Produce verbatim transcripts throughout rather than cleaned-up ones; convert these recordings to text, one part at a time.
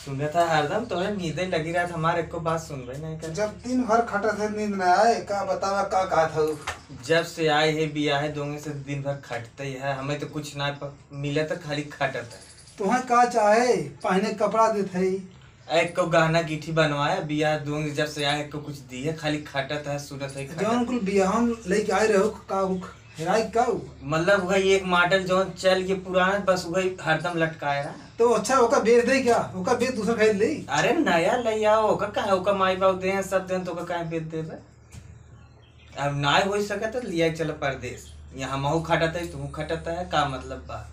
सुनत है हरदम तोहरे नींदे लगी रहत, हमार एको बात सुनबे नहीं कर। जब दिन भर खटत है, नींद ना आए, का बतावा, का कहत हऊ? जब से आए है बियाहे दोंगे से दिन भर खटते ही है, हमें तो कुछ ना प-, मिलत है, खाली खटत है। तुहें का चाहे? पहने कपड़ा देत है। एको गहना गीठी बनवाया, बियाह दोंगे जब से आए, एको कुछ दिए, खाली खटत है, सुनत है, खटत जौन है। कुल बियाह में लेके आए रहो, का उ हेराई का उ? मतलब वही एक मॉडल जौन चल के पुराना, बस वही हरदम लटकाए रहा। तो अच्छा, ओका बेच दे क्या? ओका बेच दूसरा खरीद ले। अरे नया ले आओ, ओका काहे, ओका माई बाप दे हैं, सब दे हैं, तो ओका काहे बेच देबे? अब ना हो सके तो लिया चल परदेस, यहाँ हमहू खटत है, तू खटत है, का मतलब बा?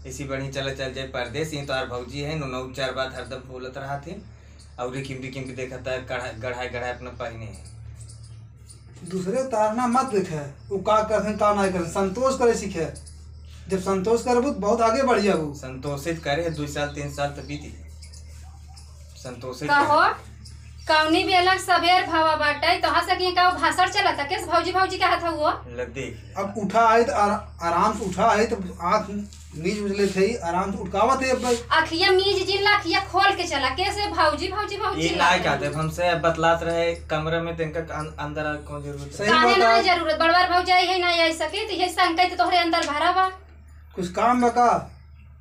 इसी बढ़िया चल चल जाए परदेस। ये तो यार भौजी है, नौ नौ चार बात हरदम बोलत रहा थे, और रिकिम रिकिम भी देखत है, गढ़ा-, गढ़ाए गढ़ाए अपना पहने है। दूसरे तारना मत देखे, वो का करथन, का ना करथन, संतोष करे सीखे। जब संतोष करबू तो बहुत आगे बढ़ जाबू। संतोषित करे, दो साल, तीन साल तो बीती, संतोषित कहो, करे। कौनी बेलक सबेर भवा बाटे, तोहा से कहीं का भाषण चलता, केस भौजी भौजी कहत हउओ? ले देख ले। अब उठा है तो आरा-, आराम से उठा है तो आँख मीज उजले थे, आराम से उठकावत है अब भाई। अखिया मीज जिन ला, अखिया खोल के चला, कैसे भौजी, भौजी, भौजी ये चिल्ला ना रहे कहते, हैं? अब हमसे बतलात रहे कमरे में, तो इनका अन-, अंदर आवे कौन जरूरत है? सही काहे बात ना है। जरूरत, बड़वार भौजाई है ना, आई सके, तो ये संकट तोहरे अंदर भरा बा। कुछ काम बा का?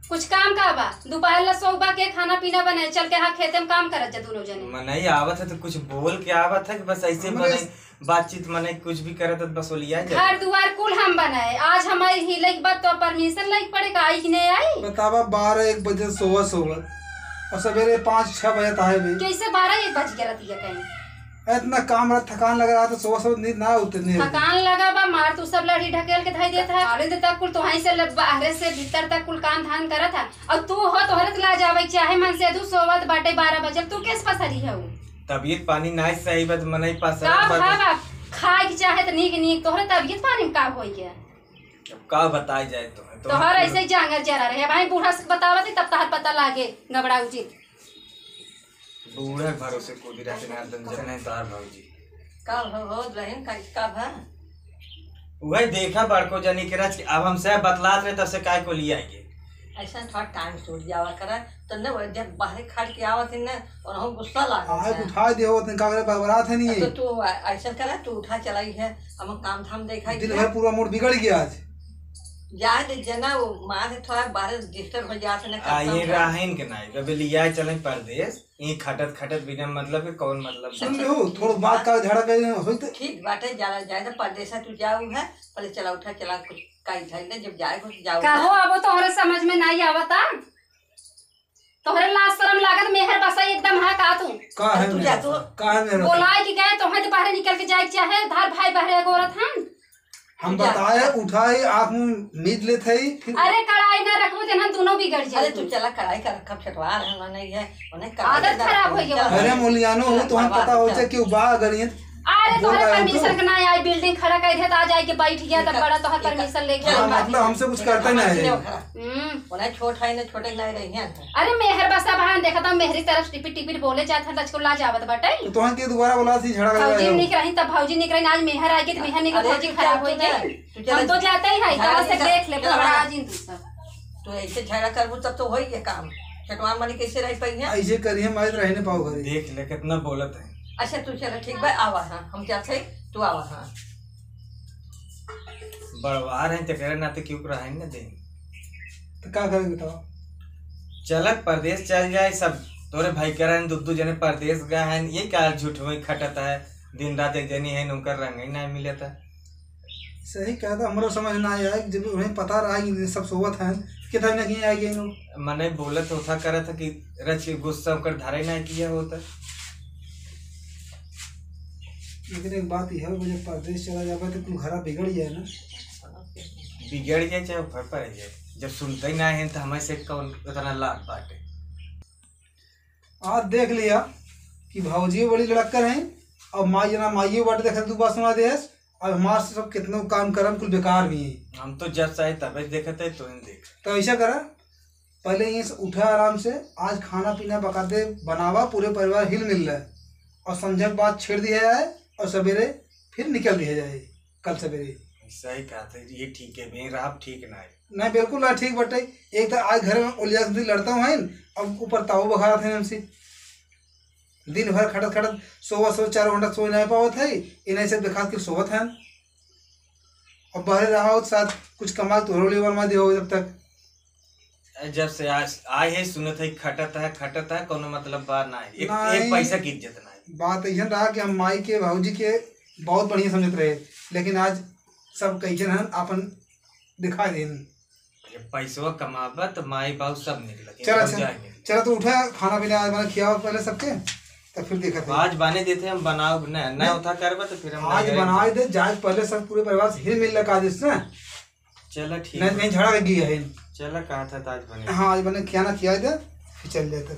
कुछ काम का बा? दोपहर ला सोबा के खाना पीना बने, चल के हाँ खेते में काम करत जा दोनों जने। मनई आवत है तो कुछ बोल के आवत है कि बस ऐसे हमरे बने? बातचीत मने कुछ भी करे तो बस ओलिया जाए। घर दुआर कुल हम बनाए। आज हमारी ही लइक बात तो परमिशन लइक पड़े का आई कि नहीं आई? बतावा, बारह एक बजे सोवत सोवत और सवेरे पाँच छह बजे ताहे भी। कैसे बारह एक बज गया रतिया कहीं? इतना काम रहा, थकान लग रहा था, सोवत सोवत नींद ना उतरनी है। थकान लगा बा, मार तू सब लड़ी ढकेल के धाई देत है। आवे देता कुल तो वहीं से ले बाहरे से भीतर तक कुल काम धाम करत है। और तू हो तोहरे तो ला जावे चाहे मन से दू सोवत बाटे बारह बजे, तू केस पसरी है? तबीयत पानी नाई सही बा, त मनई पास का रहत बा। खाबा? खाए के चाहे त नीक नीक, तोहरे तबीयत पानी में का होई गया? अब का बताई जाए तोहे, तोहे तोहर कुल ऐसे ही जांगर जरा रहे। भाई बूढ़ा से बतावत ही तब तहर पता लागे, गबड़ा उचित। बूढ़ा के भरोसे कूदी रहते ना, एकदम जने तार भौजी। का हो, हो, दुल्हन का, का भा? उहे देखा बड़को जनी के रच, अब हमसे बतलात रहे तब से काय को लिया के। ऐसा थोड़ा टाइम से उठ जावा करा, तो न वो जब बाहरे खट के आवत है ना, और हम गुस्सा लागत आज है। उठा दे हो, तन का करे बरबरात है नहीं तो है। तू ऐसा करा, तू उठा चलाई है, हम काम धाम देखा दिन है। भर पूरा मूड बिगड़ गया आज। जाए दे जना, वो माँ से थोड़ा बाहर डिस्टर्ब हो जात है ना, आ, काम ये धाम। राहिन के नाई, कभी लिया चले परदेस, ये खटत खटत बिना मतलब के कौन मतलब सुन बा? लो, थोड़ा बात का झगड़ा करे होई तो। ठीक बाटे, ज्यादा, ज्यादा परदेसा तू जाऊ है, पहले चला उठा, चला कुछ काई खाई ना, जब जाए कुछ जाऊ कहो, ना। अब तोहरे समझ में नहीं आवता, तोहरे लाज शरम लागत, मेहर बसा एकदम हाँ का तू? का है तू मेरा? जा तू। का है मेरा? बोलाए कि गए, तोहे तो बाहर निकल के जाए के चाहे, धार भाई बाहर एगो औरत हन। हम जा। बताए, उठाए, आँख में मीज लेत हई, फिर अरे कढ़ाई ना रखबो, जन हम दोनों बिगड़ जाए। अरे तू चला, कढ़ाई का रखब, छटवा रहल नहीं है, उन्हें कढ़ाई आदत ना खराब रखब, हो गया। चला। अरे मोलियानो हो, तो हम पता हो जाए कि उ बा अगर ये अरे बोल तोहरे पाए हम तो। परमिशन के ना आई, बिल्डिंग खड़ा कर दे, तो आ जाए के बैठ गया, तब एकर-, बड़ा तोहर एकर-, परमिशन लेके हाँ, आई बात। मतलब हमसे कुछ करते नहीं है। हम्म। उन्हें छोट है ना, छोटे नहीं रही हैं। अरे मेहर बसा बहान देखा था, मेहरी तरफ टिपिट टिपिट बोले जात है, लचको ला जावत बाटे। तो तोहन के दोबारा बोला थी, झगड़ा कर भौजी रहे हो। निक रही तब भौजी निक रही, आज मेहर आ गई तो मेहर निक अरे भौजी तू खराब जा हो तू जाए। ना, तू चला हम तो तू। जाते ही है, झगड़ा कहाँ से नहीं देख ले, करना। बड़ा आज इन दूसरा। तू ऐसे झगड़ा करबू तब तो होई ये काम। छठवा मनी कैसे रह पाई है? ऐसे करिए, मैं तो रह नहीं पाऊँ घरे। देख ले कितना बोलत है। अच्छा तू चला ठीक बा, आवा, हाँ, हम जाते हैं, तू आवा, हाँ। बड़वार हैं, तेकरे नाते क्यों रहे न दे। तो का करें बताओ? चलत परदेस चल जाए सब, तोरे भाई करन दू दू जने परदेस गए हैं, ये का झूठ में खटत है, दिन रात एक जनी है, उनकर रंग ही नहीं मिलत है। सही कहा था, हमरो समझ ना आया कि जब उन्हें पता रहा कि सब सोवत हैं, कितना ना कहीं आ गए लोग। मने बोलत होता करत है कि रच के गुस्सा ओकर धारे ना किया होता। लेकिन एक बात यह है, जब परदेस चला जाबे तो कुल घरा बिगड़ जाए ना। बिगड़ जाए चाहे घर पर रह जाए, जब सुनते ही ना है तो हमें से कौन उतना लाभ बाटे। आज देख लिया कि भौजी बड़ी लड़क्कर हैं और माई जना माइयो बाटे, देख तू बात सुना देस। अब हमार से सब कितनो काम करम कुल बेकार भी हैं। हम तो जब चाहे तबे देखते हैं, तो इन देख। तो ऐसा करा, पहले ये से उठा आराम से, आज खाना पीना बकायदे बनावा, पूरे परिवार हिल मिल रहे और समझक बात छेड़ दिया जाए और सवेरे फिर निकल दिया जाए, कल सवेरे। सही कहा था, ये ठीक है, बें रहा ठीक ना है। नहीं, बिल्कुल ना ठीक बटे। एक तो आज घर में ओलिया से लड़ता हूँ, अब ऊपर ताऊ बखारत है हमसे, दिन भर खटत खटत सोवत सोवत चार घंटा सोए नहीं पावत है, इन्हें से देखा के सोवत है। अब बहरे रहा हो साथ कुछ कमाल तोहरो लिए बनवा दियो जब तक। जब से आज आए है सुनत है खटत है खटत है, कोनो मतलब बात ना है। एक, नहीं। एक पैसा की इज्जत ना है। बात ऐसा रहा कि हम माई के बाबूजी के बहुत बढ़िया समझत रहे, लेकिन आज सब कैसन हन आपन दिखा देन। जब पैसवा कमाबा तो माई बाबू सब निकलत, चला, भौजाई चला, निकलत। चला, तू उठा, खाना पीना आज बना खियावा पहले सबके, तब फिर देखा थे। आज बने देते हम बनाओ न, न नहीं, उठा करबा तो फिर हम आज नहीं बनाए आएंगे। दे, जाए पहले सब पूरे परिवार से हिल मिल लगा दे ना। चला ठीक नहीं, है। कहीं झगड़ा लग गया है। चला कहा था तो आज बने। हाँ, आज बने खियाना खिया दे, फिर चल जाते।